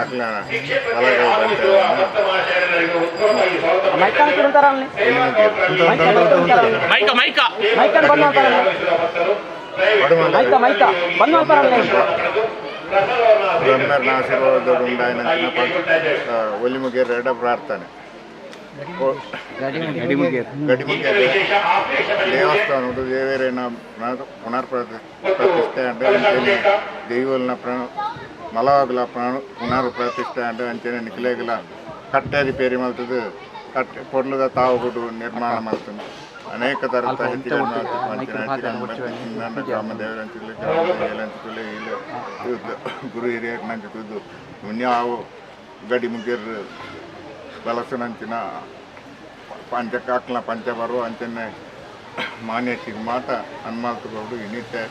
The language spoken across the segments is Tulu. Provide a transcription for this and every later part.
ಅಕ್ಲೆನ ಬಲಗೈ ಬಂಟೆರೆನ ಮೈಕ ಮೈಕ ಬ್ರಹ್ಮರ್ನ ಆಶೀರ್ವಾದದುಂಡಾಯಿನಂಚಿನ ಒಲಿಮುಗೇರ್ ಪ್ರಾರ್ಥನೆ. ಗಡಿಮುಗೇರ್ ದೇವಸ್ಥಾನಡು ದೇವರೇನ ಪುನರ್ ಪ್ರತಿಷ್ಠೆ ಅಂಡ್ ಅಂಚನೆ ದೈವಲ್ನ ಮಲವಾಗಲ ಪುನರ್ ಪ್ರತಿಷ್ಠೆ ಅಂಡ್ ಅಂಚನೆ ನಿಕ್ಲೆಗ್ಲ ಕಟ್ಟೆ ರಿಪೇರಿ ಮಲ್ತುದು ಕಟ್ಟೆ ಪೊರ್ಲುದ ತಾವುಗುಡು ನಿರ್ಮಾಣ ಮಲ್ತುಂಡು. ಅನೇಕ ತರತ ಗ್ರಾಮ ದೇವರಂಚಿಲು ಗುರು ಹಿರಿಯರ್ನಂಚ ತೂದು ಮುನ್ಯಾವು ಗಡಿ ಮುಗಿರ್ ಬಲಸುನಂಚಿನ ಪಂಚಕಾಕ್ಲ ಪಂಚಬರು ಅಂಚನೆ ಮಾನ್ಯತಿಗೆ ಮಾತ ಹನುಮಂತಗೌಡು ಇನ್ನಿತ್ತೆ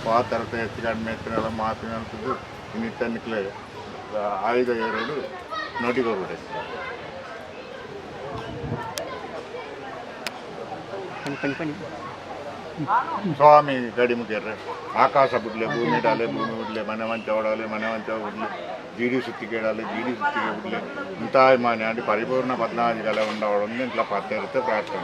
ವಾ ತರತ ಹೆಚ್ಚು ಕಡಿಮೆ ಎತ್ತಿನೆಲ್ಲ ಮಾತು ಮಲ್ತುದು ಇನ್ನಿತ್ತೆ ನಿಕ್ಲೆ ಆಯುಧ ಏರೋಡು ನೋಟಿಗೋರುಡೆ. ಸ್ವಾಮಿ ಗಡಿಮುಖರ್ರೆ ಆಕಾಶ ಬುಡ್ಲೆ ಭೂಮಿ ಡಾಲೆ ಭೂಮಿ ಬುಡ್ಲೆ ಮನೆ ಮಂಚ ಓಡಾಲೆ ಮನೆ ಮಂಚ ಬುಡ್ಲೆ ಜೀಡಿ ಸುತ್ತಿಗೆ ಇಡಾಲೆ ಜೀಡಿ ಸುತ್ತಿಗೆ ಬುಡ್ಲೆ ಇಂತಾಯ್ ಮಾನೆ ಅಂಡಿ ಪರಿಪೂರ್ಣ ಪದ್ನಾಜಿಗಲ ಉಂಡವಳೊಂದು ಇಂಟ್ಲ ಪತ್ತೆರುತ್ತೆ ಪ್ರಾರ್ಥನೆ.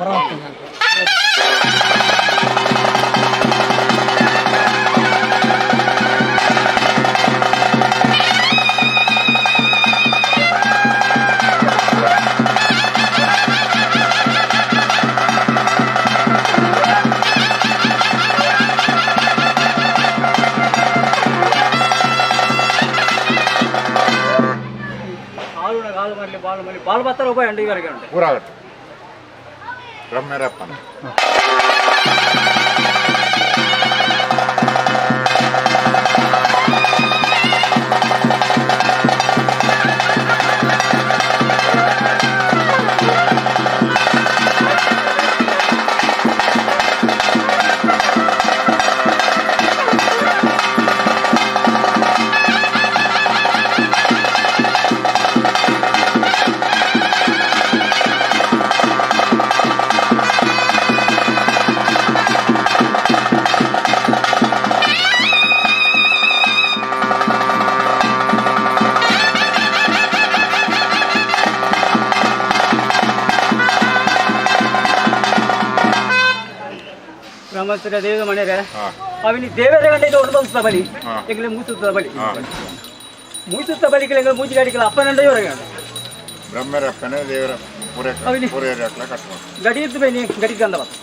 ಬಾಲ್ ಬತ್ತರ ಉಪಾಯ ಉಂಟು ಇವರೆಗೆ ಉಂಟು. ಊರಾಗಟ್ಟು ಬ್ರಹ್ಮರಪ್ಪನ ಬ್ರಹ್ಮಸ್ಥರ ದೇವದ ಮನೆಯರೆ ಹಾಂ ಅವಿನಿ ದೇವರ ಗಂಟೆ ಇದು ಒಂದು ಬಲಿ ಹಾ. ಎಂಗ್ಲೆ ಮೂಸುತ್ತ ಬಲಿ ಹಾಂ ಮೂಸುತ್ತ ಬಲಿಕಲ ಎಂಗ್ಲೆ ಮೂಜಿ ಗಾಡಿಕಲ ಅಪ್ಪನಂಡ ಇವರೆಗೆ ಉಂಟು. ಬ್ರಹ್ಮರಪ್ಪನೇ ದೇವರ ಪೂರೆ ಅವಿನಿ. ಪೂರೇರಕ್ಲ ಕಟ್ಟುವ ಗಡಿ ಇದ್ದು ಬನ್ನಿ ಗಡಿ ಗಂಧ ಬತ್ತ.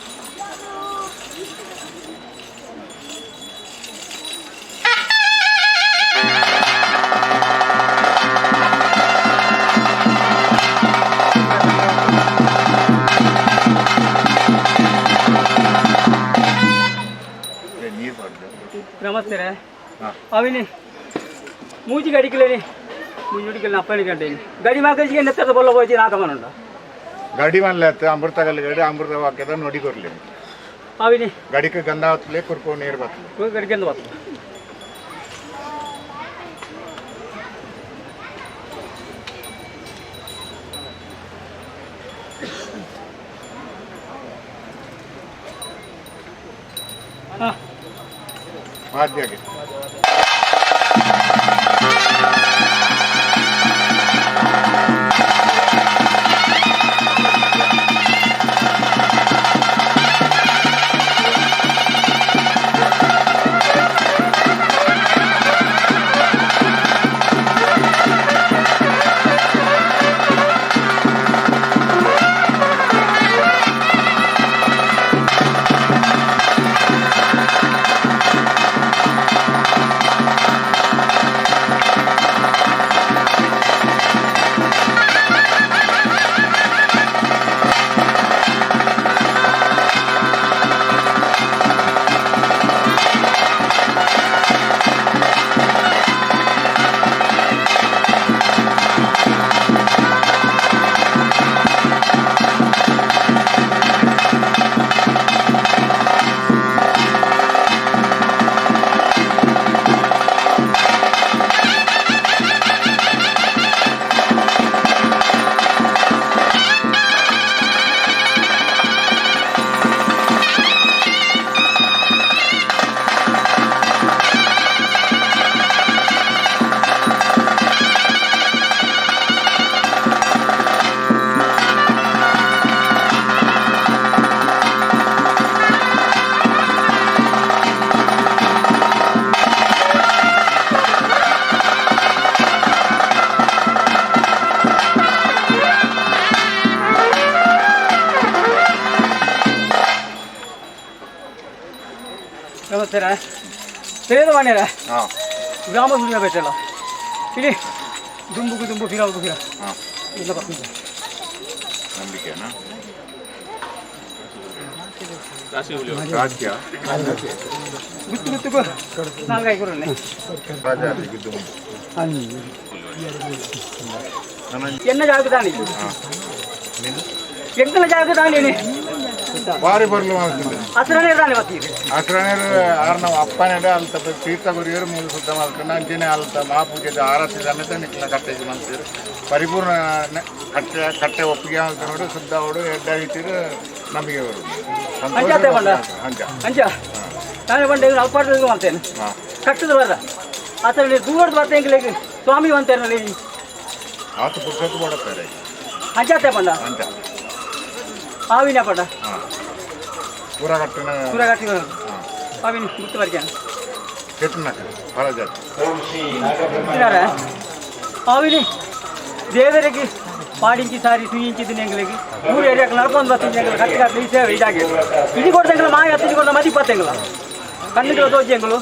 ನೀರು ಬಾರ್ದು. ನಮಸ್ತೆ. ಹಾಂ ಅವಿನಿ ಮೂಜಿ ಗಡಿಕಲೇನಿ ಮೂಜಿ ಗಡಿಕಲ ಅಪ್ಪನ ಗಂಟೆ ಗಡಿ ಮಾಕಜಿಗೆ ನೆತ್ತದ ಬೊಲ್ಲ ಹೋಗಿ ನಾಕಮನುಂಡ. ಗಡಿ ಮಲ್ಲೆ ಅಮೃತಗಲ್ಲಿ ಗಡಿ ಅಮೃತ ವಾಕ್ಯದ ನೋಡಿ ಕೊರ್ಲಿ. ಅವಿನಿ ಗಡಿಗೆ ಗಂಧ ಹತ್ತಲೆ ಕುರ್ಕೊ ನೀರು ಬತ್ತಲೆ. ಗಡಿ ಗಂಧ ಬತ್ತ. ಹಾಂ ವಾದ್ಯಗೆ ಸತ್ಯರ ತಿಳಿದ ಮಾನ್ಯರ ಹಾಂ ಗ್ರಾಮ ಸುಳಿಯ ಬೇಟಲ್ಲ ಇಡೀ ದುಂಬುಗು ದುಂಬು ಫಿರಾವು ಫಿರಾ ಹಾಂ ಇಲ್ಲ ಬರ್ತೀನಿ. ನಂಬಿಕೆನಾ? ರಾಜ್ಯ ಗುತ್ತು ಗುತ್ತುಗು ನಾಲ್ಕಾಯಿ ಕೊರನೆ. ರಾಜ ದುಂಬು ನನ್ನ ಎನ್ನ ಜಾಗ ತಾನೆ, ಎಂಕಲ ಜಾಗ ತಾನೇನೆ. ಬಾರಿ ಬರ್ಲು ಮಾಡ್ತೀನಿ. ಹತ್ರನೇ ತಾನೆ ಬರ್ತೀರಿ. ಆಶ್ರಯ ಆರ್ನ ಅಪ್ಪನೆಡ ಅಲ್ತ ತೀರ್ಥ ಗುರಿಯರು ಮೂಲ ಶುದ್ಧ ಮಾಡ್ಕೊಂಡು ಅಂಚನೆ ಅಲ್ತ ಮಹಾಪೂಜೆದ ಆರತಿ ಸಮೇತ ನಿಕ್ಲ ಕಟ್ಟೆಗೆ ಮಾಡ್ತೀರಿ. ಪರಿಪೂರ್ಣ ಕಟ್ಟೆ ಕಟ್ಟೆ ಒಪ್ಪಿಗೆ ಅಂತ ಶುದ್ಧ ಅವಡು ಎಡ್ಡ ರೀತಿರು ನಮಗೆ ಅವರು. ಅಂಜಾತೆ ಬಂಡ. ಅಂಜ. ಅಂಚ ನಾನು ಬಂಡೆ ಅಲ್ಪಾಟ ಮಾಡ್ತೇನೆ. ಹಾಂ. ಕಟ್ಟದ ಬರ್ರ ಅಸರಲ್ಲಿ ದೂರದ ಬರ್ತ ಎಂಗ್ಲಿಗೆ ಸ್ವಾಮಿ ಅಂತೇನಲ್ಲಿ. ಆತ ಪುರ್ಸೊತ್ತು ಕೊಡುತ್ತಾರೆ. ಅಂಚಾತೆ ಪಂಡ. ಅಂಜ. ಆವಿನ ಪಂಡ. ಹಾಂ, ಪೂರ ಕಟ್ಟಿನ. ಪೂರ ಕಟ್ಟಿ ಆವಿನ ಗುತ್ತು ಬರ್ಕೇನೆ. ಕೆಟ್ಟನಕ ಫಲ ಜಾತಿ. ಇದ್ದಾರೆ ಆವಿನಿ ದೇವರಿಗೆ ಪಾಡಿಂಚಿ ಸಾರಿ ಸುಯಿಂಚಿ ಎಂಗ್ಲಿಗೆ ಮೂರು ಏರಿಯಾಕ್ಕೆ ನಡ್ಕೊಂಡು ಬರ್ತೀನಿ. ಎಂಗ್ಲ ಕಟ್ಟಿ ಕಟ್ಟಿ ಈ ಸೇವೆ ಇದಾಗಿ ಇಡಿ ಕೊಡ್ತಂಗಳ ಮಾಯ ಹತ್ತಿಗೆ ಕೊಡ್ದ ಮದಿ ಪತ್ತೆಂಗಳ ಕಣ್ಣಿಗಳ ತೋಜಿ ಎಂಗಳು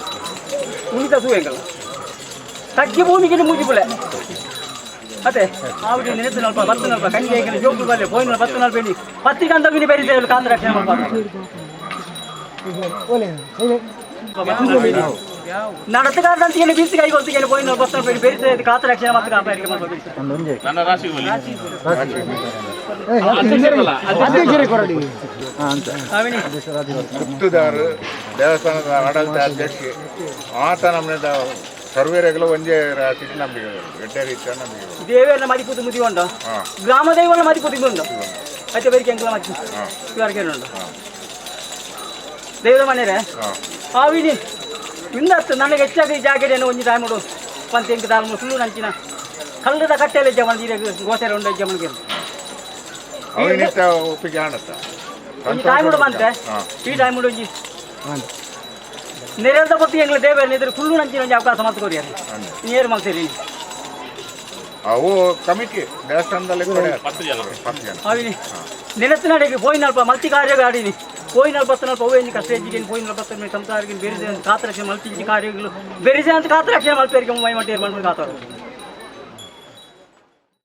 ಉಣಿತ ಸೂ ಎಂಗಳ ತಗ್ಗಿ ಭೂಮಿಗೆ ಮೂಜಿಪುಲೆ ಮತ್ತೆ ಆವಿಡಿ ನೆನೆತು ನಲ್ಪ ಬತ್ತು ನಲ್ಪ ಕಣ್ಣಿಗೆ ಎಂಗಲ ಜೋಗು ಬಲ್ಲೆ ಬೋಯಿನ ಬತ್ತು ನಲ್ಪ ಎಣ್ಣಿ ಪತ್ರಿಕೆ ಅಂತ ವಿನಿ ಬೇರೆ ಸೇವೆ ಕಾಂತ ರಕ್ಷಣೆ ಮಾಡ್ಬಾರ್ದು. ನಡತಗಾರದಂತ ಬೀಸಿ ಕೈ ಗೊತ್ತಿಗೆ ಬೋಯಿನ ಬತ್ತು ನಲ್ಪ ಬೇರೆ ಸೇವೆ ಕಾತ ರಕ್ಷಣೆ ಮತ್ತು ಕಾಪಾಡಿಕೆ ಮಾಡ್ಬೇಕು. ನನ್ನ ರಾಶಿ ಒಲಿ. ಆವಿನಿ ಗುಪ್ತದಾರರು ದೇವಸ್ಥಾನದ ಆಡಳಿತ ಅಧ್ಯಕ್ಷ ಆತ ನಮ್ಮನೆ ಸರ್ವೇರೆಗಳು ಒಂದೇ ರಾಶಿ ನಂಬಿಕೆ ಬರೋದು, ಎಡ್ಡೆ ರೀತಿಯ ನಂಬಿಕೆ ಬರೋದು. ದೇವೆಲ್ಲ ಮದಿಪುದು ಮುದಿ ಉಂಡು. ಹಾಂ. ಗ್ರಾಮ ದೈವಲ್ಲ ಮದಿಪುದು ಉಂಡು అయితే ಬೇರೆ ಎಂಕಲ ಮಚ್ಚಿ ಹಾಂ. ಇವರಿಗೆ ಉಂಡು ದೈವದ ಮನೆರೆ. ಹಾಂ. ಆವಿನಿ ಇಂದತ್ತು ನನಗೆ ಹೆಚ್ಚಾಗಿ ಜಾಗೆಡೇನು ಒಂಜಿ ದಾಯಮುಡು ಪಂತ ಎಂಕ್ ದಾಲ್ ಸುಳ್ಳು ನಂಚಿನ ಕಲ್ಲದ ಕಟ್ಟೆಲ್ಲ ಜಮನ್ ಗೋಸೆರೆ ಉಂಡು ಜಮನ್ಗೆ. ಅವಿನಿತ ಒಪ್ಪಿಗೆ ಆಣತ್ತ. ಒಂಜಿ ದಾಯಮುಡು ಬಂತೆ. ಹಾಂ. ಈ ದಾಯಮುಡು ಒಂಜಿ ನೆರೆದ ಪೊತ್ತಿ ಎಂಗ್ಲ ದೇವೆಲ್ಲ ಇದ್ರ ಸುಳ್ಳು ನಂಚಿನ ಒಂಜಿ ಅವಕಾಶ ಮಾತು ಕೊರಿಯಾರೆ ನೇರು ಮಲ್ತೇರಿ. ಅವು ಕಮಿಟಿ ದೇವಸ್ಥಾನದಲ್ಲಿ ಕೊಡೆ. 10 ಜನ. 10 ಜನ. ಅವಿನಿ ನೆನೆತ್ತಿನಡೆಗೆ ಪೋಯಿನಲ್ಪ ಮಲ್ತಿ ಕಾರ್ಯ ಆಡಿನಿ ಪೋಯಿನಲ್ಪ ಬತ್ತನಲ್ಪ ಅವು ಎಂಜಿ ಕಷ್ಟ ಹೆಚ್ಚಿಗೆ ಪೋಯಿನಲ್ಪ ಬತ್ತನ ಸಂಸಾರಕ್ಕೆ ಬೆರಿಸೆ ಅಂತ ಕಾತರಕ್ಷಣೆ ಮಲ್ತಿಂಚಿ ಕಾರ್ಯಗಳು ಬೆರಿಸೆ ಅಂತ ಕಾತರಕ್ಷಣೆ ಮಲ್ಪೇರಿಗೆ ಮೈ ಮಟ್ಟೇರು ಮಣ್ಣು ಕಾತಾರು.